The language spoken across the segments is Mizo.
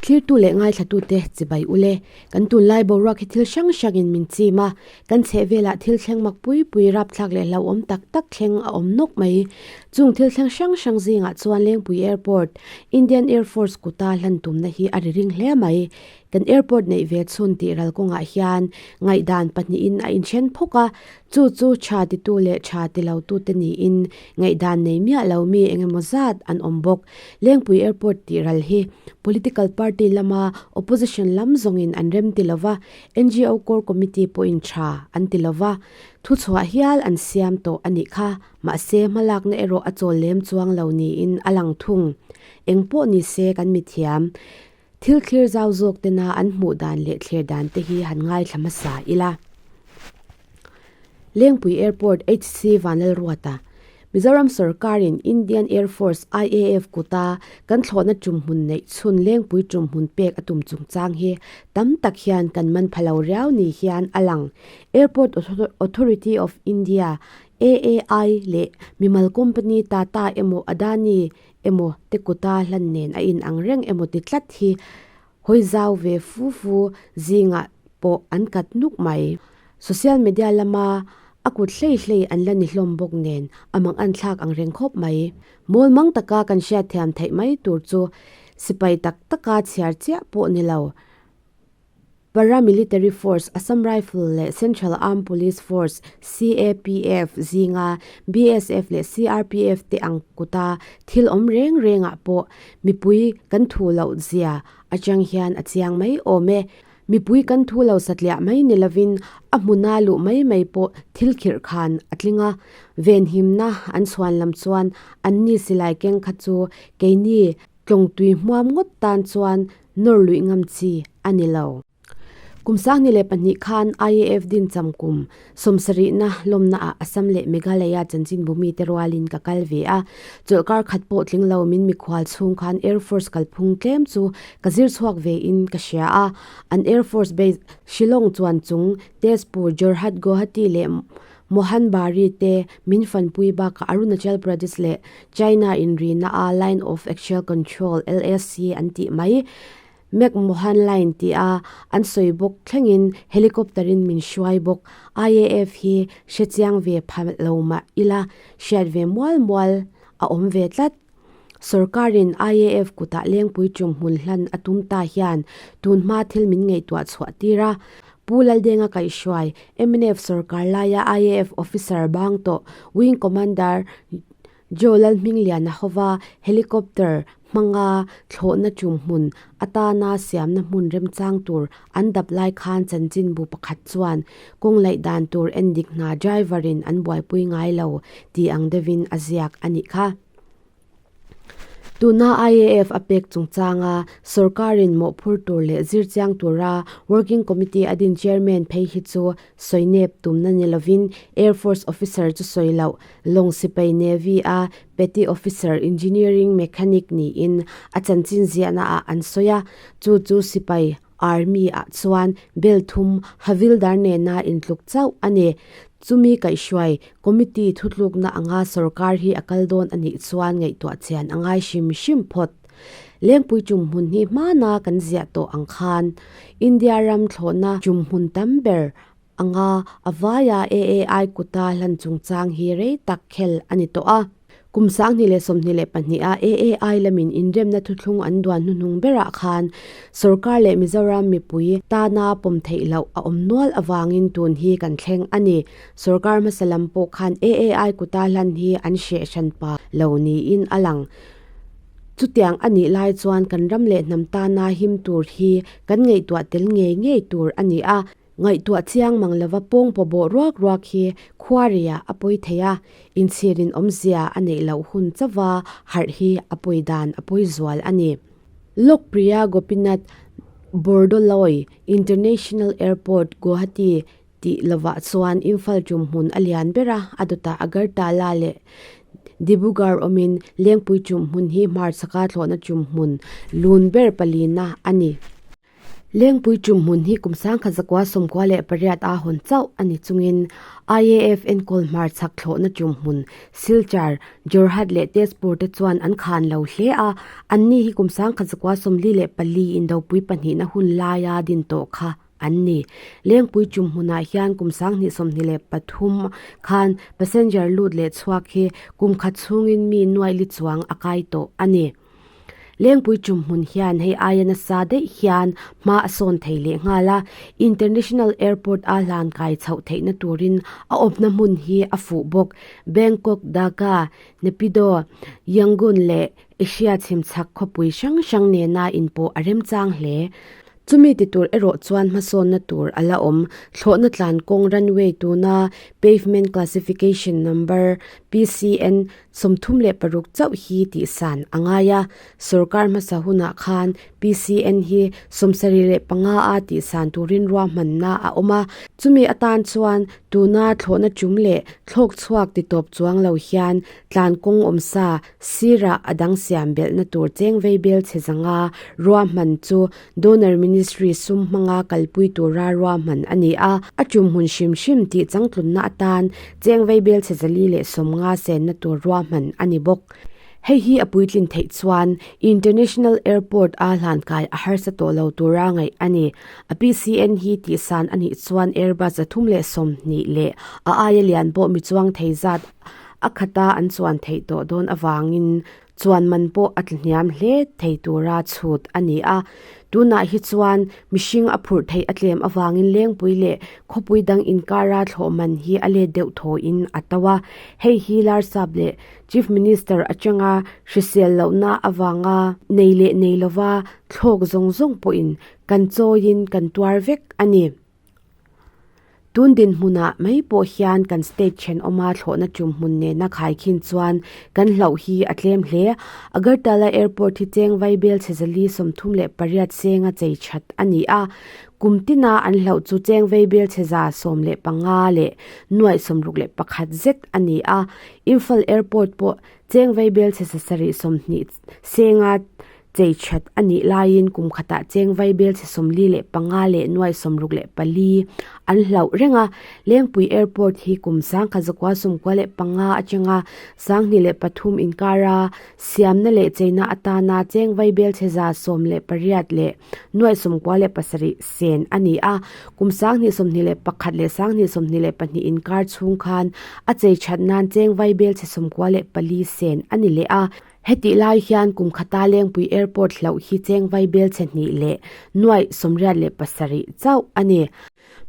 Thlirtu leh ngaithlatute chibai ule. Kan tunlai boruak hi thil hrang hrangin min chim a, kan chhehvelah thil thleng mak pui pui rapthlak leh hlauhawm tak tak thleng a awm nawk mai. Chung thil thleng hrang hrang zingah chuan Lengpui Airport, Indian Air Force kuta hlan tumna hi a ri ring hle mai. Kan airport neih ve chhun tih ral kawngah hian ngaihdan pahnihin a inthen phawk a, chu chu tha titu leh tha ti lo tute niin ngaihdan nei miah lo mi eng emaw zat an awm bawk. Lengpui Airport tih ral hi political party lama opposition lam zawngin an rem ti lo va, NGO core committee pawhin tha an ti lo va, thuchhuah hial an siam tawh a nih kha. Mahse hmalakna erawh a chawl lem chuang lo niin a lang thung. Eng pawh ni se kan mithiam. Thil thlir zau zawk tena an hmuh dan leh thlir dan te hi han ngaithla hmasa ila. Lengpui Airport HC Vanlalruata, Mizoram sawrkarin Indian Air Force, IAF, kuta kan thlawhna tumhmun neih chhun Lengpui tumhmun pek a tum chungchang hi tam tak hian kan man pha lo riau ni hian a lang. Airport Authority of India, AAI, leh mimal company Tata emaw Adani emaw te kuta hlan nen a in ang reng emaw ti tlat hi hawi zau ve fu fu zingah pawh an kat nuk mai. Social media lama a kut hlei hlei an la ni hlawm bawk nen a mang an thlak ang reng khawp mai. Mawl mang taka kan hriatthiam theih mai tur chu sipai tak taka chhiar chiah pawh ni lo. Paramilitary Force, Assam Rifle leh Central Armed Police Force, CAPF, zinga BSF leh CRPF te ang kuta thil awm reng rengah pawh mipui kan thu loh zia atang hian a chiang mai awm e. Mipui kan thu lo satliah mai ni lovin a hmuna luh mai mai pawh thil khirh khan a tling a, venhimna an chhuan lam chuan anni silai keng kha chu keini Tlawngtui hmuam ngawt tan chuan nawr luih ngam chi a ni lo. Kum 2002 khan IAF din cham kum sawmsarihna lawmnaah Assam leh Meghalaya chanchinbu mite rualin ka kal ve a. Chawlhkar khat pawh tling lo min mikhual chhung khan Air Force kalphung tlem chu ka zir chhuak ve in ka hria a. An Air Force base Shillong chuan chung Tezpur, Jorhat, Guwahati leh Mohanbari te min fanpui bakah Arunachal Pradesh leh China inrina a Line of Actual Control, LAC, an tih mai. McMahon Line tia an sawi bawk thlengin helicopter in min hruai bawk. IAF hi hrechiang ve pha lo mah ila hriat ve mual mual a awm ve tlat. Sorkarin IAF kutah lengpui tum hmun hlan a tum ta hian tunhma thil min ngaihtuah chhuah tir a. Pu Laldenga kaihhruai mnf sorkar laia IAF officer bang tawh Wing Commander Joe Lalhmingliana hova helicopter hmanga thlawhna tum hmun atana siamna hmun remchang tur an dap lai khan chanchinbu pakhat chuan kawng laih dan tur endik hna driver in an buaipui ngai lo tih ang deuhin a ziak a nih kha. Tuna IAF a pek chungchanga sorkarin mawhphur tur leh zirchiang tura Working Committee a din Chairman phei hi chu sawi nep tumna ni lovin Air Force Officer chu sawi loh lawng sipai Navy a Petty Officer Engineering Mechanic niin a chanchin ziahna ah an sawi a, chu chu sipai Army ah chuan bel thum Havildar nena intluk chauh a ni. Chumi kaihhruai Committee thutlukna anga sorkar hi a kal dawn a nih chuan ngaihtuah chian a ngai hrim hrim phawt. Lengpui tumhmun hi hmana kan ziah tawh ang khan India ram thlawhna tumhmun tam ber anga a vaia AAI kuta hlan chungchang hi rei tak khel a ni tawh a. Kum 2022 a AAI lamin inremna thuthlung an duan hnuhnung berah khan sorkar leh Mizoram mipui tana pawm theih loh a awm nual avangin tun hi kan thleng a ni. Sorkar hmasa lam pawh khan AAI kuta hlan hi an hreh hranpa lo niin a lang. Chutiang a nih lai chuan kan ram leh hnam tana him tur hi kan ngaihtuah tel ngei ngei tur a ni a. Ngaihtuah chiang mang lova pawng paw bawh ruak ruak hi khuareiah a pawi thei a, inchhirin awmzia a neih loh hun chauva harh hi a pawi dan a pawi zual a ni. Lokpriya Gopinath Bordoloi International Airport, Guwahati tih lovah chuan Imphal tum hmun a lian ber a, a dawtah Agartala leh Dibrugarh awmin Lengpui tum hmun hi hmarchhaka thlawhna tum hmun lun ber palina a ni. Lengpui ṭumhmun hi kum 1998 a hawn chauh a ni chungin IAF enkawl hmarchhak thlawhna ṭumhmun Silchar, Jorhat leh Tezpur te chuan an khan lo hle a, anni hi kum 1944 indopui pahnihna hun laia din tawh kha an ni. Lengpui ṭumhmunah hian kum 2023 khan passenger lut leh chhuak hi kum khat chhungin mi nuaili chuang a kai tawh a ni. Lengpui ṭumhmun hian hei aia nasa daih hian hma a sawn thei leh nghal a, International Airport a hlan kai chhoh theihna turin a awmna hmun hi a fuh bawk. Bangkok, Dhaka, Naypyidaw, Yangon leh Asia chhimchhak khawpui hrang hrang nena inpawh a remchang hle. Chumi ti tur erawh chuan hmasawnna tur a la awm. Thlawhna tlan kawng runway tuna Pavement Classification Number, PCN, 36 chauh hi tihsan a ngai a. Sorkar hmasa hunah khan PCN hi 75 a tihsan turin ruahmanna a awm a. Chumi atan chuan tuna thlawhna tum leh thlawk chhuak titawp chuang lo hian tlan kawng awmsa Sirah a dang siam belhna tur cheng vei bel chhe zanga ruahman chu Donor Ministry sum hmanga kalpui tura ruahman a ni a, a tum hmun hrim hrim tih changtlunna atan cheng vei bel chhe 450 senna tur ruahman a ni bawk. Hei hi a puitlin theih chuan International Airport a hlankai a harsa tawh lo tura ngaih a ni. A PCN hi tihsan a nih chuan Airbus 320 leh a aia lian pawh mi chuang thei zat A khata an chuan theih tawh dawn avangin chuan man pawh a tlahniam hle thei tura chhut a ni a. Tunah hi chuan mihring a phurh theih a tlem avangin lengpui leh khawpui dang inkara thlawh man hi a let deuh thawhin a to a. Hei hi Larsap leh Chief Minister atanga hrisel lohna avanga nei leh nei lova thlawk zawng zawng pawhin kan chawiin kan tuar vek a ni. Tun dinhmunah mai pawh hian kan state thenawma thlawhna tum hmun nena khaikhin chuan kan hlauh hi a tlem hle. Agartala Airport hi cheng vaibel chhe 438 senga chei that a ni a, kum tina an hlauh chu cheng vaibel chhe 15 leh nuaih 61 zet a ni a. Imphal Airport pawh cheng vaibel chhe 720 senga Chei that a nih laiin kum khatah cheng vaibel chhe 45 leh nuai 64 an hlauh reng a. Lengpui Airport hi kum 1995 atanga 2003 inkara siamna leh cheina atana cheng vaibel chhe 18 leh nuai 97 sen a ni a. Kum 2021 leh 2022 inkar chhung khan a chei that nan cheng vaibel chhe 94 sen a ni leh a. Hetih lai hian kum khata Lengpui Airport hlauh hi cheng vaibel chhe hnih leh nuaih 87 chauh a ni.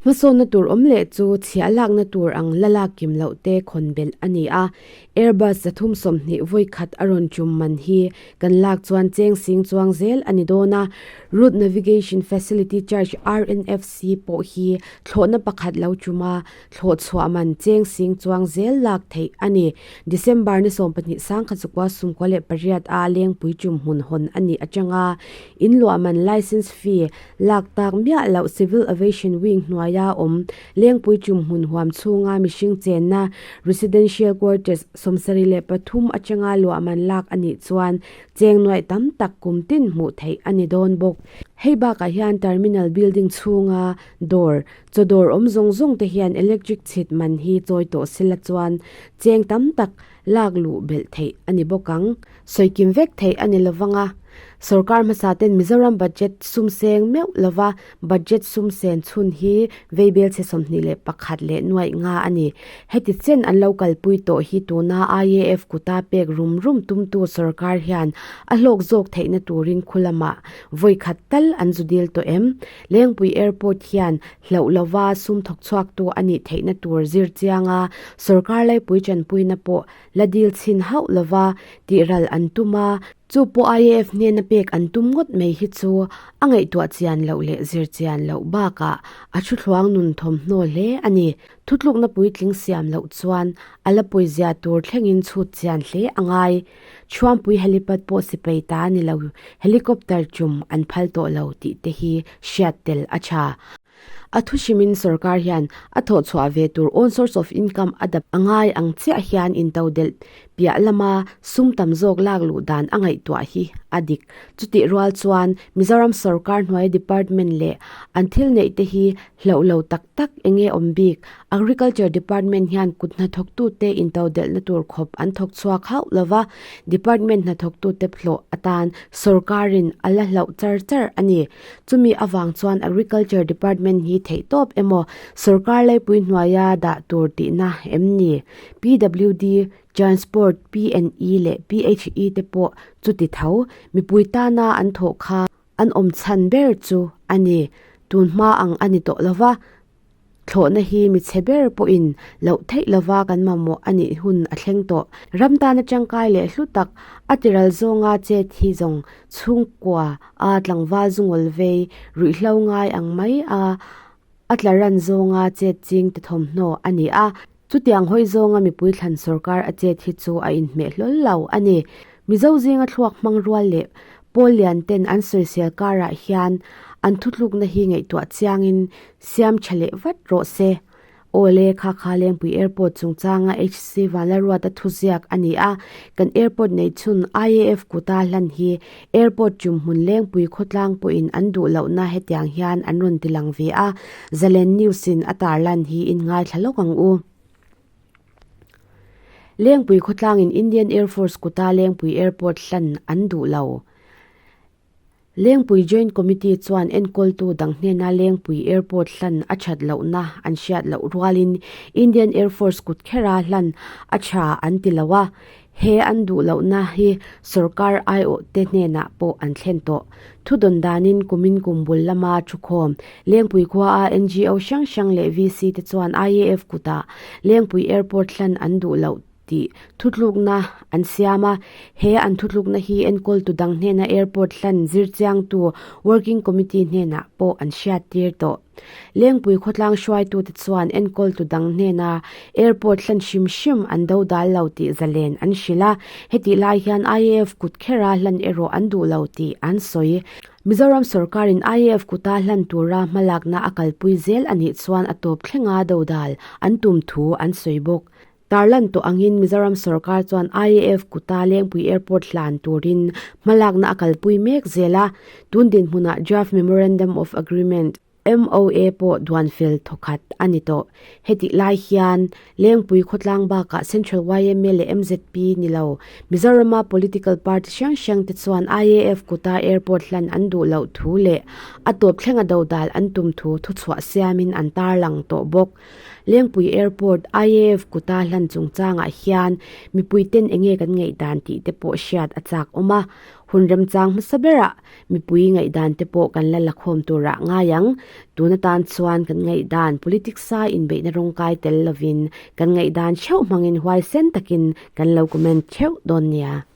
Hmasawnna tur awm leh chu chhiah lakna tur ang la lak kim loh te khawn belh a ni a. Airbus 320 vawi khat a rawn tum man hi kan lak chuan cheng sing chuang zel a ni dawn a. Route Navigation Facility Charge, RNFC, pawh hi thlawhna pakhat lo tum a, Thlawh chhuah man cheng sing chuang zel lak theih a ni. December ni 12 1998 a Lengpui tum hmun hawn a nih atanga in luah man licence fee lak tak miah loh Civil Aviation Wing hnuaia awm Lengpui tum hmun huam chhunga mihring chenna Residential Quarters 73 atanga luah man lak a nih chuan cheng nuaih tam tak kum tin hmuh theih a ni dawn bawk. Hei bakah hian Terminal Building chhunga dawr Chaw dawr awm zawng zawng te hian electric chhit man hi chawi tawh sela chuan cheng tam tak lak luh belh theih a ni bawk ang. Sawikim vek theih a ni lovang a, sorkar hmasa ten Mizoram budget sum seng meuh lova budget sum sen chhun hi veibel chhe 21 leh nuaih nga a ni. Heti chen an lo kalpui tawh hi tuna IAF kuta pek rum rum tumtu sorkar hian a hlawk zawk theihna turin khu lamah vawi khat tal an zu dil tawh em? Lengpui Airport hian hlauh lova sum thawk chhuaktu a nih theihna tur zir chianga sorkar laipui tanpuina pawh la dil chhin hauh lova tihral an tum a, chu pawh IAF hnena pek an tum ngawt mai hi chu a ngaihtuah chian loh leh zir chian loh bakah a thuthluang nun thawmhnaw hle a ni. Thutlukna puitling siam loh chuan a la pawizia tur thlengin chhut chian hle a ngai. Chhuampui helipad pawh sipai ta ni lo, helicopter chum an phal tawh lo tih te hi hriat tel a tha. A thu hrimin sorkar hian a thawh chhuah ve tur own source of income a dap a ngai ang chiah hian intodelh. piah lama sum tam zawk lak luh dan a ngaihtuah hi a dik. Chutih rual chuan Mizoram sawrkar hnuaia department leh an thil neih te hi hlauh lo tak tak eng nge awm bik? Agriculture department hian kut hnathawktute intodelhna tur khawp an thawk chhuak hauh lo va, department hnathawktute hlawh atan sawrkarin a la hlauh char char a ni. Chumi avang chuan Agriculture department hi theihtawp emaw sawrkar laipui hnuaia dah tur tihna em ni? PWD, Transport, PNE leh PHE te pawh chuti tho, mipui tana an thawh kha an awm chhan ber chu a ni. Tun hma ang a ni tawh lo va, thlawhna hi mi chhe ber pawhin loh theih lova kan mamawh a nih hun a thleng tawh. Ram tana tangkai leh hlu tak a tiral zawnga chet hi zawng chhungkua a tlangval zungawl vei ruihhlo ngai ang mai a a tla ran zawnga chet ching te thawmhnaw a ni a. Chutiang hawi zawnga mipui thlan sawrkar a chet hi chu a inhmeh hlawl lo a ni. Mizo zinga thluak hmang rual leh pawl lian ten an sawisel karah hian an thutlukna hi ngaihtuah chiangin siam tha leh vat rawh se. Awle, kha kha Lengpui Airport chungchanga HC Vanlalruata thuziak a ni a, kan airport nei chhun IAF kuta hlan hi airport chumhmun Lengpui khawtlang pawhin an duh lohna hetiang hian an rawn tilang ve a, Zalen News in a tarlan hi in ngaithla lawk ang u. Lengpui khawtlangin Indian Air Force kuta Lengpui Airport hlan an duh lo. Lengpui Joint Committee chuan enkawltu dang hnena Lengpui Airport hlan a that lohna an hriat loh rualin Indian Air Force kut khera hlan a tha an ti lo a, he an duh lohna hi sorkar aiawhte hnenah pawh an thlen tawh. Thudawn danin kumin kum bul lama thukhawm Lengpui khuaa NGO hrang hrang leh VC te chuan IAF kutah Lengpui Airport hlan an duh loh tih thutlukna an siam a, he an thutlukna hi enkawltu dang hnena airport hlan zirchiangtu Working Committee hnenah pawh an hriattir tawh. Lengpui khawtlang hruaitute chuan enkawltu dang hnena airport hlan hrim hrim an do dal lo tih zalen an hrilh a, hetih lai hian IAF kut khera hlan erawh an duh lo tih an sawi. Mizoram sawrkarin IAF kuta hlan tura hmalakna a kalpui zel a nih chuan a tawp thlenga dodal an tum thu an sawi bawk. Tarlan tawh angin Mizoram sawrkar chuan IAF kuta Lengpui Airport hlan turin hmalakna a kalpui mek zel a, tun dinhmunah Draft Memorandum of Agreement, MOA, pawh duan fel thawkhat a ni tawh. Hetih lai hian Lengpui khawtlang bakah Central yma leh MZP ni lo Mizorama political party hrang hrang te chuan IAF kuta airport hlan an duh loh thu leh a tawp thlenga dodal an tum thu thuchhuah siamin an tarlang tawh bawk. Lengpui Airport, IAF kuta hlan chungchangah hian mipuiten enge kan ngaihdan tih te pawh hriat a chak awm a, hun remchang hmasa berah mipui ngaihdan te pawh kan la lakhawm turah ngai ang. Tun atan chuan kan ngaihdan politics a inbeihna rawngkai tel lovin kan ngaihdan theuh hmangin huaisen takin kan lo comment theuh dawn nia.